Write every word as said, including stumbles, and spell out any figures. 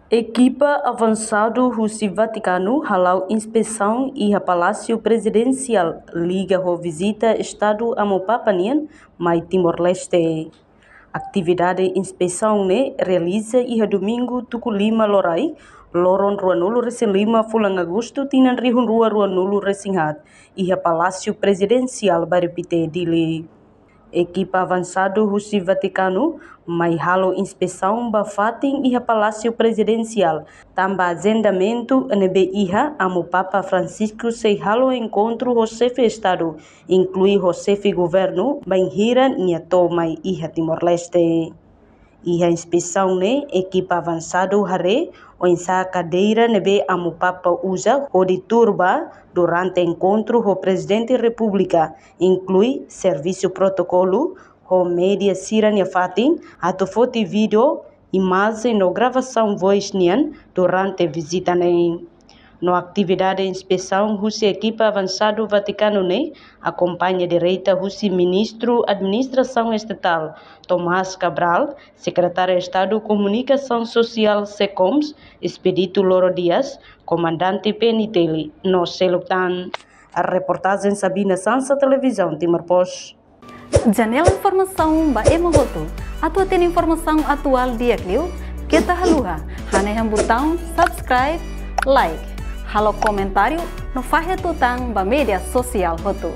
Ekipa avansadu husi Vatikanu hala'o inspesaun iha Palásiu Prezidensiál liga ho vizita Estadu Amu Papa nian mai Timor-Leste. Atividade inspesaun ne'e realiza iha Domingu tuku lima loraik, loron ruanulu-resin-lima fulan Agostu tinan rihun rua ruanulu-resin-haat, iha Palásiu Prezidensiál Bairru Pité, Dili. Ekipa avansadu husi Vatikanu mai halo inspesaun ba fatin iha Palásiu Prezidensiál, tanba ajendamentu ne'ebé iha, Amu Papa Francisco sei halo enkontru ho xefe Estadu, inklui ho xefe governu, bainhira nia to'o mai iha Timor-Leste. Iha inspesaun ne'e, ekipa avansadu haree oinsá kadeira ne'ebé Amu Papa uza hodi tuur ba durante enkontru ho Prezidente Repúblika, inklui servisu protokolu, ho média sira-nia fatin, atu foti vídeo, imajen no gravasaun vós nian durante vizita ne'e. No atividade inspesaun husi ekipa avansadu Vatikanu ne'e akompaña direta husi Ministru Administrasaun Estatál, Tomás Cabral, Sekretáriu Estadu Komunikasaun Sosiál, SECOMS, Expedito Loro Dias, Komandante P N T L, no seluk tan. Reportajen Sabina Sansa, Televizaun Timor Post. Janela informasaun ba ema hotu. Atu hatene informasaun atuál di'ak liu, keta haluha hanehan butaun subscribe, like, halo komentáriu no fahe tutan ba média sosiál hotu.